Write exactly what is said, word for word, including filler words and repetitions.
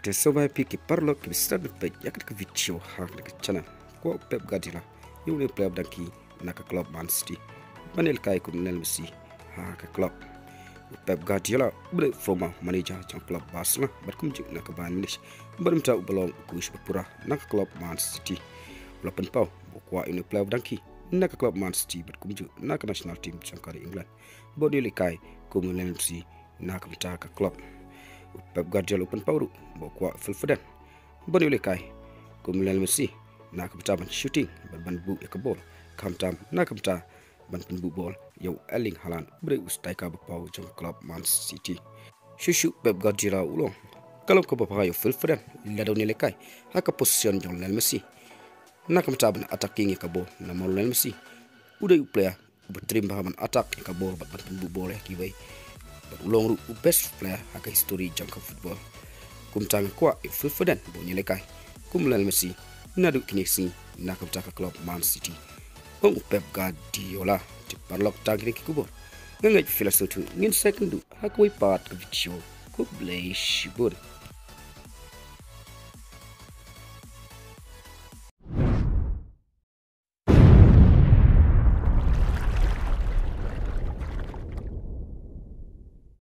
Te sngewbha ïa phi ki paralok kiba sdang ban peit ïa kane ka video ha kane ka channel. Kwah u Pep Guardiola ïa une u player ba dang kiew na ka club Man City ban ïalehkai kum u Lionel Messi ha ka club. U Pep Guardiola uba dei u former manager jong ka club Barcelona bad kumjuh na ka Bayern Munich bad mynta uba long u coach ba pura na ka club Man City, u la pynpaw ba u kwah ïa une u player ba dang kiew na ka club Man City bad kumjuh na ka national team jong ka ri England ba un ïalehkai kum u Lionel Messi na ka bynta ka club. U Pep Guardiola u pynpaw ruh ba u kwah u Phil Foden ban ïalehkai kum u Lionel Messi na ka bynta ban shooting bad ban buh ïa ka bol, khamtam na ka bynta ban pynbuh bol ïa u Erling Haaland uba dei u striker ba paw jong ka club Man City. Shuh shuh Pep Guardiola u ong ka long kaba bha ïa u Phil Foden lada un ïalehkai ha ka position jong u Lionel Messi na ka bynta ban attacking ïa ka bol, namar u Lionel Messi u dei u player uba triem bha ban attack ïa ka bol bad ban pynbuh bol ïa kiwei. Bad u long ruh u best player ha ka history jong ka football. Kumta nga kwah ïa u Phil Foden ba un ïalehkai kum u Lionel Messi naduh kine ki sngi na ka bynta ka club Man City, ong u Pep Guardiola. Te paralok, tang kine ki khubor. Nga ngeit ba phi la sngewthuh, ngin sa ïakynduh ha kawei pat ka video. Khublei shibun.